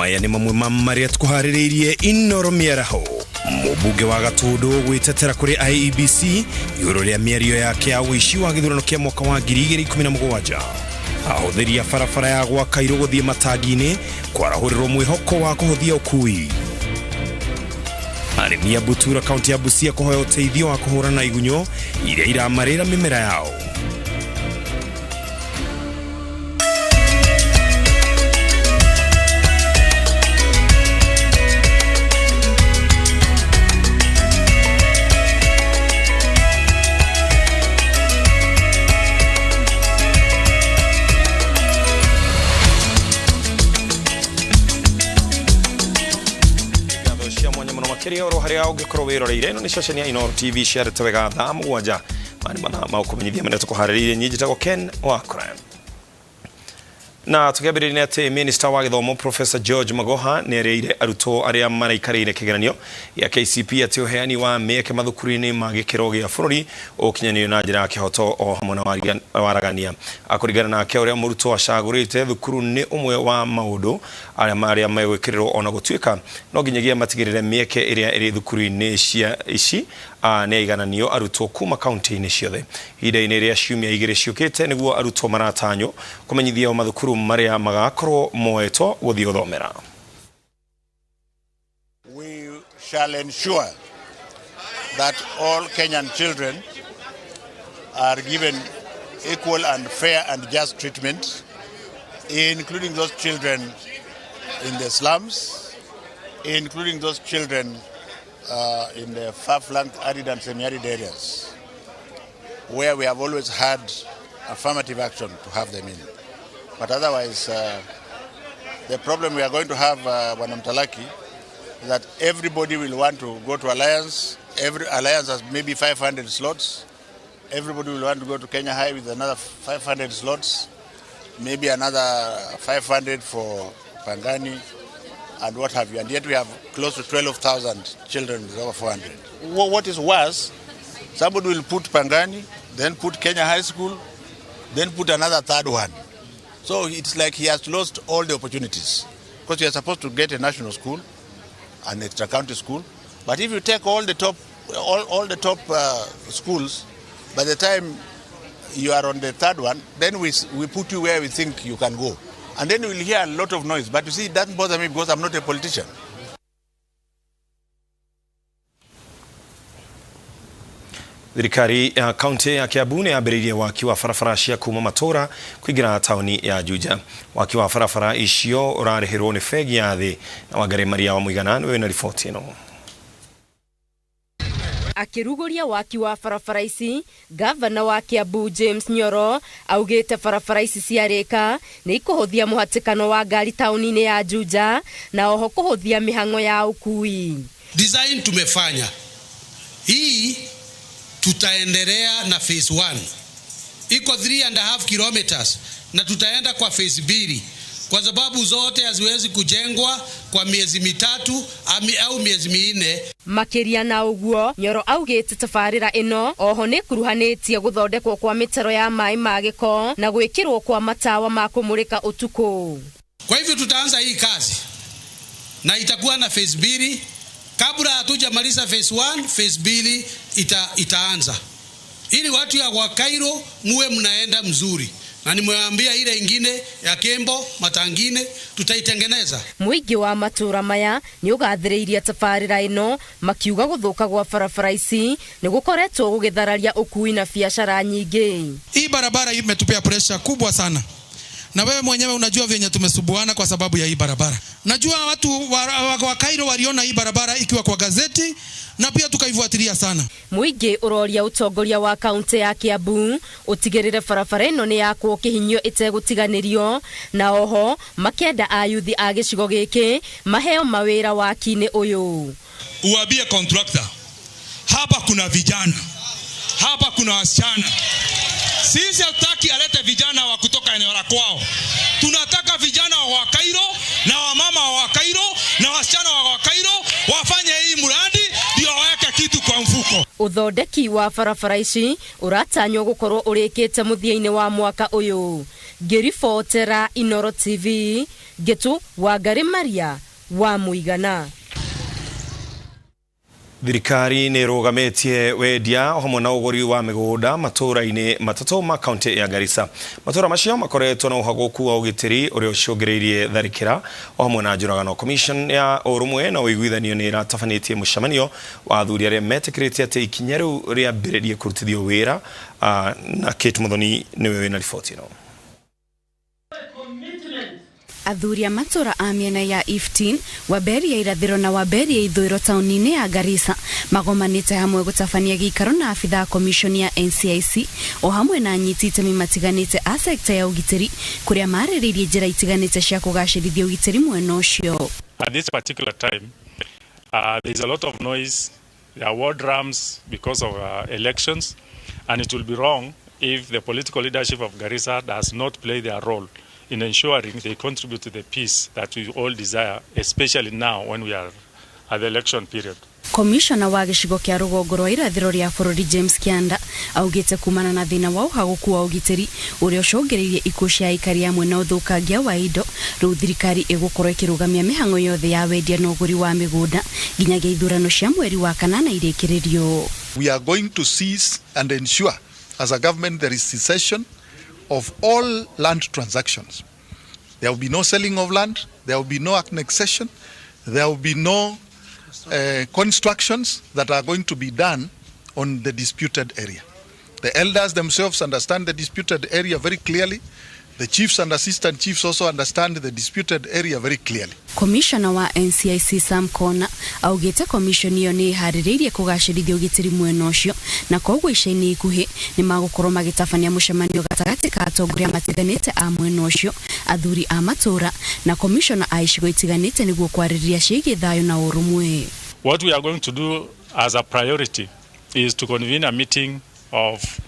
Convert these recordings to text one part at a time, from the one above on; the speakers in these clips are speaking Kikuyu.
Maya nĩ mamwe ma marĩa tũkũharĩrĩirie Inoro mĩaraho. Mũmbunge wa Gatũndũ gwĩtetera kũrĩ IEBC igũrũ rĩa mĩario yake ya ũici wa gĩthurano kĩa mwaka wa 2017. Ahũthĩri a barabara ya gwa Kairũ gũthiĩ matangi-inĩ kwarahũrĩrwo mwĩhoko wa kũhũthia ũkui. Arĩmi a Butura kaunti ya Busia kũhoya ũteithio wa kũhũrana na igunyũ iria iramarĩra mĩmera yao. Ngatho cia mwanya mũno makĩria oro harĩa ũngĩkorwo wĩroreire. Ĩno nĩ ceceni ya Inooro TV ciarĩte wega thaa 7, maya nĩ mathaa ma gũkũmenyithia marĩa tũkũharĩrĩirie. Niĩ njĩtagwo Ken Wakra. Na tũkĩambĩrĩria nĩ atĩ minista wa gĩthomo Professor George Magoha nĩ erĩire arutwo arĩa maraikarĩire kĩgeranio gĩa KCP atĩ ũheani wa mĩeke mathukuru-inĩ ma gĩkĩro gĩa bũrũri ũkinyanĩrio na njĩra ya kĩhoto o hamwe na waragania. Kũringana nake, ũrĩa mũrutwo acagũrĩte thukuru nĩ ũmwe wa maũndũ arĩa marĩa megwĩkĩrĩrwo ona gũtuĩka no nginyagia matigĩrĩre mĩeke ĩrĩa ĩrĩ thukuru-inĩ cia ici nĩ yaigananio arutwo kuma kaunti-inĩ ciothe. Ihinda-inĩ rĩa ciumia igĩrĩ ciũkĩte nĩguo arutwo maratanywo kũmenyithio mathukuru marĩa magakorwo moetwo gũthiĩ gũthomera. We shall ensure that all Kenyan children are given equal and fair and just treatment, including those children in the slums, including those children in the far-flung arid and semi-arid areas, where we have always had affirmative action to have them in. But otherwise, the problem we are going to have, Bwana Mtalaki, is that everybody will want to go to Alliance. Every Alliance has maybe 500 slots. Everybody will want to go to Kenya High with another 500 slots, maybe another 500 for Pangani and what have you. And yet we have close to 12,000 children with over 400. What is worse, somebody will put Pangani, then put Kenya High School, then put another third one. So it's like he has lost all the opportunities, because you are supposed to get a national school, an extra county school. But if you take all the top, all the top schools, by the time you are on the third one, then we put you where we think you can go. And then you will hear a lot of noise. But it doesn't bother me because I'm not a politician. Thirikari ya kaunti ya Kiambu nĩ yambĩrĩirie waki wa barabara cia kuma matũra kũingĩra taũni ya Juja. Waki wa barabara icio ũrarĩhĩrwo nĩ bengi ya thĩ na Wangari Maria wa Mũigana nĩwe wĩna riboti ĩno. Akĩrugũria waki wa barabara ici, gavana wa Kiambu James Nyoro augĩte barabara ici ciarĩka nĩ ikũhũthia mũhatĩkano wa ngari taũni-inĩ ya Juja na oho kũhũthia mĩhang'o ya ũkui. Design tumefanya hii, tutaendelea na phase 1 iko 3.5 kilometers na tutaenda kwa phase 2 kwa sababu zote haziwezi kujengwa kwa miezi mitatu au miezi minne. Makĩria na ũguo, Nyoro augĩte tabarĩra ĩno oho nĩ ĩkuruhanĩtie gũthondekwo kwa mĩtaro ya maĩ ma gĩko na gwĩkĩrwo kwa matawa ma kũmũrĩka ũtukũ. Kwa hivyo tutaanza hii kazi na itakuwa na phase 2. Kabla hatujamaliza phase 1, phase 2 itaanza. Ili watu ya wa Cairo muwe mnaenda mzuri. Na nimewaambia ile ingine ya Kembo Matangine tutaitengeneza. Mũingĩ wa matũra maya nĩ ũgathĩrĩirie tabarĩra ĩno makiuga gũthũka gwa barabara ici nĩ gũkoretwo gũgĩthararia ũkui na biacara nyingĩ. Hii barabara imetupea pressure kubwa sana. Na wewe mwenyewe unajua venye tumesubuana kwa sababu ya hii barabara. Najua watu wa Cairo waliona hii barabara ikiwa kwa gazeti na pia tukaifuatilia sana. Mũingĩ ũroria ũtongoria wa kaunti ya Kiambu ũtigĩrĩre barabara ĩno nĩ yakwo kĩhinyio ĩtegũtiganĩrio na oho makenda ayuthi a gĩcigo gĩkĩ maheo mawĩra waki-inĩ ũyũ. Uambie contractor, hapa kuna vijana, hapa kuna wasichana. Sisi hatutaki alete vijana wa kutoka eneo la kwao. Tunataka vijana wa Cairo na wamama wa Cairo na wasichana wa Cairo wafanye hii mradi ndio waweke kitu kwa mfuko. Uthondeki wa barabara ici uratanywo gukorwo urikite muthia-ini wa mwaka uyu. Ngĩribotera Inooro TV Ngetu Wangari Maria wa Muigana. Thirikari nä ĩrũgamĩtie wendia hamwe na ũgũri wa mĩgũnda matũũra-inĩ matatũ ma kaunti ya Garissa. Matũũra macio makoretwo na ũhagũku wa ũgitĩri ũrĩa ũcũngĩrĩirie tharĩkĩra o hamwe na njũragano. Commission ya ũrũmwe na ũiguithanio nĩ ĩratabanĩtie mũcemanio wa athuri arĩa metĩkĩrĩte atĩ ikinya rĩu rĩambĩrĩrie kũrutithio wĩra na Kate Muthoni nĩwe wĩna riboti ĩno. Athuri a matũra a mĩena ya Iftin, Waberi ya irathĩro na Waberi ya ithũĩro taũni-inĩ ya Garissa magomanĩte hamwe gũtabania gĩikaro na abithaa a commission ya NCIC o hamwe na anyiti itemi matiganĩte a sekta ya ũgitĩri kũrĩa marĩrĩirie njĩra itiganĩte cia kũgacĩrithia ũgitĩri mwena ũcio. At this particular time, there is a lot of noise. There are war drums because of elections, and it will be wrong if the political leadership of Garissa does not play their role in ensuring they contribute to the peace that we all desire, especially now when we are at the election period. Komishona wa gĩcigo kĩa rũgongo rwa irathĩro rĩa bũrũri James Kianda augĩte kumana na thĩna wa ũhagũku wa ũgitĩri ũrĩa ũcũngĩrĩirie ikuũ cia aikari amwe na ũthũkangia wa indo, rĩu thirikari ĩgũkorwo ĩkĩrũgamia mĩhang'o yothe ya wendia na ũgũri wa mĩgũnda nginyagia ithurano cia mweri wa kanana irĩkĩrĩrio. We are going to cease and ensure as a government there is cessation of all land transactions. There will be no selling of land, there will be no annexation, there will be no constructions that are going to be done on the disputed area. The elders themselves understand the disputed area very clearly. The chiefs and assistant chiefs also understand the disputed area very clearly. Komishona wa NCIC Sam Kona augĩte commission ĩyo nĩ ĩharĩrĩirie kũgacĩrithia ũgitĩri mwena ũcio na koguo ica-inĩ ikuhĩ nĩ magũkorwo magĩtabania mũcemanio gatagatĩ ka atongoria matiganĩte a mwena ũcio, athuri a matũũra na komishona a icigo itiganĩte nĩguo kwarĩrĩria ciĩgiĩ thayũ na ũrũmwe. What we are going to do as a priority is to convene a meeting of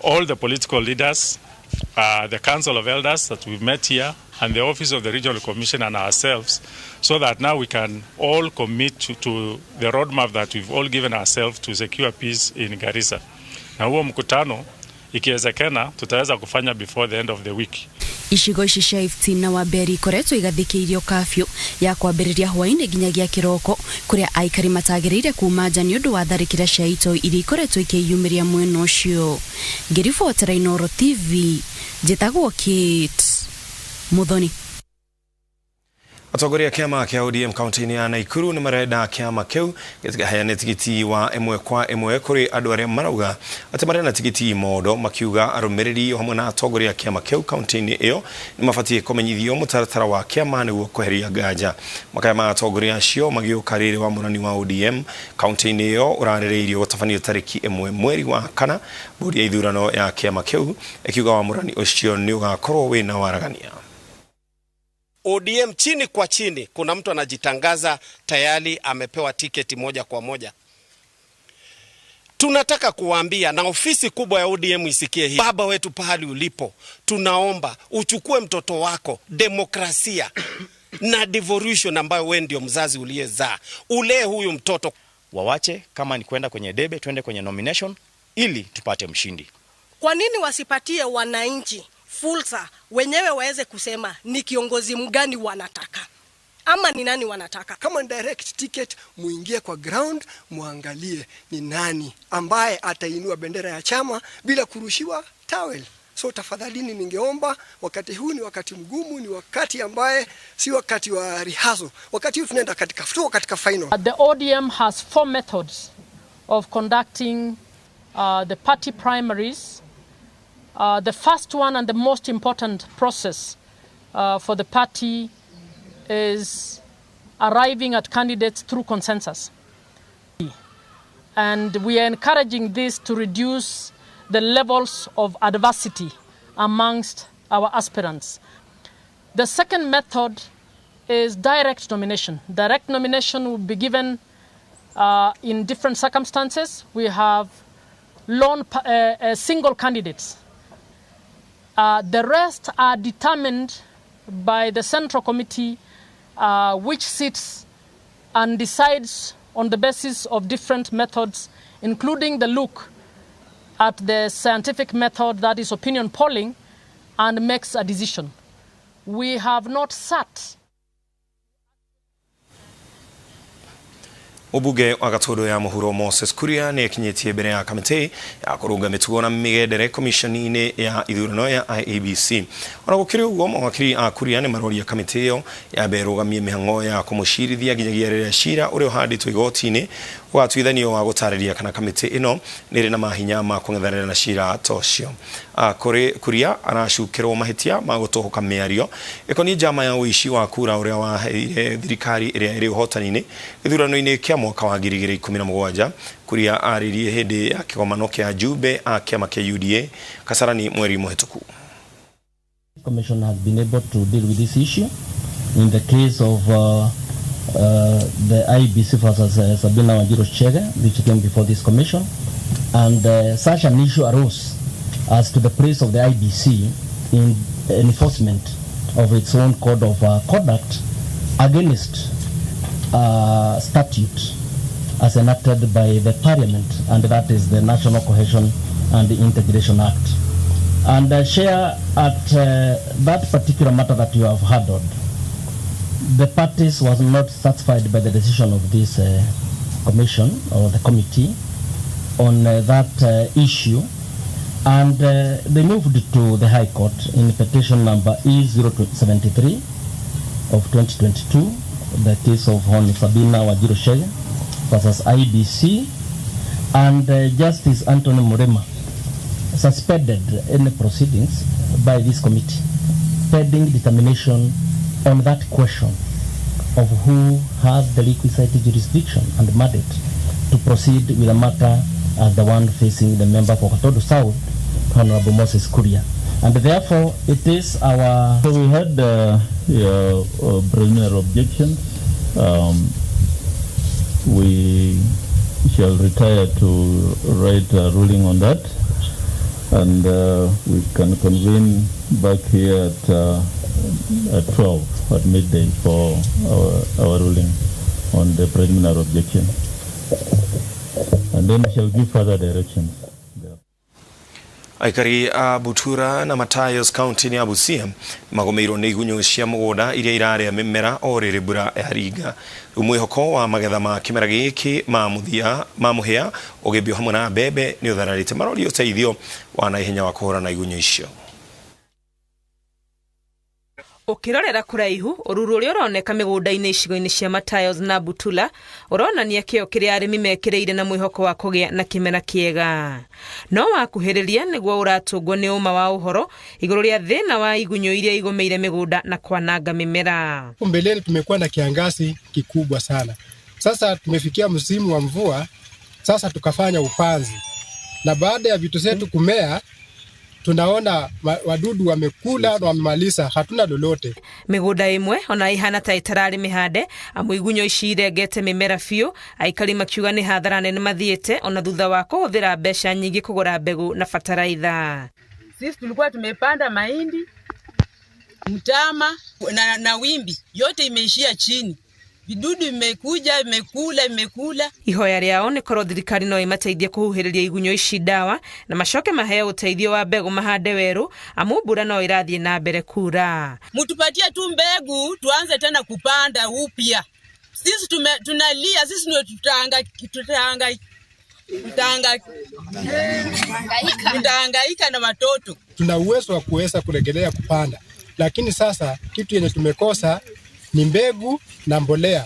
all the political leaders, the Council of Elders that we've met here, and the Office of the Regional Commission and ourselves, so that now we can all commit to the roadmap that we've all given ourselves to secure peace in Garissa. Na huo mkutano ikiwezekana tutaweza kufanya before the end of the week. Icigo ici cia Iftin na Waberi ikoretwo igathĩkĩirio kafyu ya kwambĩrĩria hwaĩ-inĩ nginyagia kĩroko kũrĩa aikari matagĩrĩire kuma nja nĩ ũndũ wa tharĩkĩra cia itoi iria ikoretwo ikĩyumĩria mwena ũcio. Ngĩribotera Inooro TV, njĩtagwo Kate Muthoni. Atongoria a kĩama kĩa ODM kaunti-inĩ ya Naikuru nĩ marenda kĩama kĩu gĩtikaheane tigiti wa ĩmwe kwa ĩmwe kũrĩ andũ arĩa marauga atĩ marĩ na tigiti mondo, makiuga arũmĩrĩri o hamwe na atongoria a kĩama kĩu kaunti-inĩ ĩyo nĩ mabatiĩ kũmenyithio mũtaratara wa kĩama nĩguo kweheria nganja. Makaya ma atongoria acio magĩũka rĩrĩ wa mũrani wa ODM kaunti-inĩ ĩyo ũrarĩrĩirio gũtabanio tarĩki 1 mweri wa 4. Bodi ya ithurano ya kĩama kĩu ĩkiuga wamũrani ũcio nĩ ũgakorwo wĩna waragania. ODM chini kwa chini, kuna mtu anajitangaza tayari amepewa tiketi moja kwa moja. Tunataka kuwaambia na ofisi kubwa ya ODM isikie hii. Baba wetu pahali ulipo, tunaomba uchukue mtoto wako, demokrasia na devolution ambayo wewe ndio mzazi uliyezaa. Ulee huyu mtoto. Wawache kama ni kwenda kwenye debe, twende kwenye nomination ili tupate mshindi. Kwa nini wasipatie wananchi fursa wenyewe waweze kusema ni kiongozi mgani wanataka ama ni nani wanataka? Kama ni direct ticket, muingie kwa ground, muangalie ni nani ambaye atainua bendera ya chama bila kurushiwa towel. So tafadhalini, ningeomba, wakati huu ni wakati mgumu, ni wakati ambaye si wakati wa rehearsal. Wakati huu tunaenda katika, tuko katika final. The ODM has 4 methods of conducting the party primaries. The first one and the most important process for the party is arriving at candidates through consensus. And we are encouraging this to reduce the levels of adversity amongst our aspirants. The second method is direct nomination. Direct nomination will be given in different circumstances. We have lone single candidates. The rest are determined by the Central Committee, which sits and decides on the basis of different methods, including the look at the scientific method, that is opinion polling, and makes a decision. We have not sat. Mũmbunge wa Gatũndũ ya Mũhuro Moses Kuria nĩ akinyĩtie mbere ya kamĩtĩ ya kũrũnga mĩtugo na mĩgendere komishoni-inĩ ya ithurano ya IEBC. Ona gũkĩrĩ ũguo, mawakiri a Kuria nĩ maroria kamĩtĩ ĩyo yambe ĩrũgamie mĩhang'o ya kũmũcirithia nginyagia rĩrĩa cira ũrĩa ũhandĩtwo igoti-inĩ ũgatuithanio wa gũtarĩria kana kamĩtĩ ĩno nĩ ĩrĩ na mahinya ma kũng'ethanĩra na cira ta ũcio. Kuria aracukĩrwo mahĩtia ma gũtũhũka mĩario ĩkoniĩ njama ya ũici wa kura ũrĩa waheire thirikari ĩrĩa ĩrĩ ũhotani-inĩ gĩthurano-inĩ kĩa mwaka wa 2017. Kuria aririe hĩndĩ ya kĩgomano kĩa njumbe a kĩama kĩa UDA Kasarani mweri mũhĩtũku. Commission has been able to deal with this issue in the case of the IEBC versus Sabina Wanjiru Chege, which came before this commission, and such an issue arose as to the place of the IEBC in enforcement of its own code of conduct against statute as enacted by the Parliament, and that is the National Cohesion and Integration Act. And share at that particular matter that you have handled, the parties was not satisfied by the decision of this commission or the committee on that issue, and they moved to the High Court in petition number E073 of 2022, the case of Hon Sabina Wanjiru Chege versus IEBC, and Justice Anthony Mrima suspended any proceedings by this committee, pending determination on that question of who has the requisite jurisdiction and mandate to proceed with a matter as the one facing the member for Gatundu South, Honorable Moses Kuria. And therefore, it is our... So we had preliminary objections. We shall retire to write a ruling on that, and we can convene back here at 12 at midday for our ruling on the preliminary objection. And then we shall give further directions. Aikari a Butura na Matayos kaunti-inĩ ya Busia magũmĩirwo nĩ igunyũ cia mũgũnda iria irarĩa mĩmera o rĩrĩ mbura yaringa. Rĩu mwĩhoko wa magetha ma kĩmera gĩkĩ ma mũthia ma mũhĩa ũgĩmbio hamwe na mbembe nĩ ũthararĩte. Maroria ũteithio wa naihenya wa kũhũrana na igunyũ icio. Ukirorera kuraihu ururu uria uroneka migunda-ini icigo-ini cia Matayos na Butula uronania kio kiria arimi mekiriire na mwihoko wa kugia na kimera kiega. No wakuhiriria niguo uratungwo ni uma wa uhoro iguru ria thina wa igunyo iria igomeire migunda na kwananga mimera. Mbeleni tumekuwa na kiangazi kikubwa sana. Sasa tumefikia msimu wa mvua, sasa tukafanya upanzi. Na baada ya vitu zetu kumea, tunaona wadudu wamekula na wamemaliza, hatuna lolote. Migunda imwe ona ihana ta itarari mihande amu igunyo ici irengete mimera biũ. Aikari makiuga nĩ hathara nene mathiĩte ona thutha wa kũhũthĩra mbeca nyingĩ kũgũra mbegũ na bataraitha. Sisi tulikuwa tumepanda mahindi, mtama na wimbi, yote imeishia chini. Vidudu imekuja, imekula, imekula. Ihoya rĩao nĩ korwo thirikari no ĩmateithie kũhuhĩrĩria igunyo ici ndawa na macoke maheo ũteithio wa mbegũ mahande werũ amu mbura no ĩrathiĩ na mbere kura. Mtupatie tu mbegu tuanze tena kupanda upya. Sisi tunalia, sisi ndio tutahangaika na watoto. Tuna uwezo wa kuweza kurejelea kupanda, lakini sasa kitu yenye tumekosa ni mbegu na mbolea.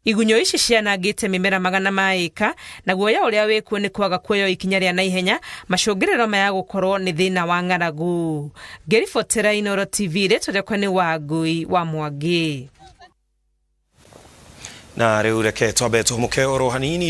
Igunyo ici cianangĩte mĩmera magana ma ĩka na guoya ũrĩa wĩkuo nĩ kwaga kuoywo ikinya rĩa naihenya macũngĩrĩro maya gũkorwo nĩ thĩna wa ng'aragu. Ngĩribotera Inooro TV, rĩtwa rĩakwa nĩ Wangui wa Mwangi. Na rĩu reke twambe tũhũmũke oro hanini.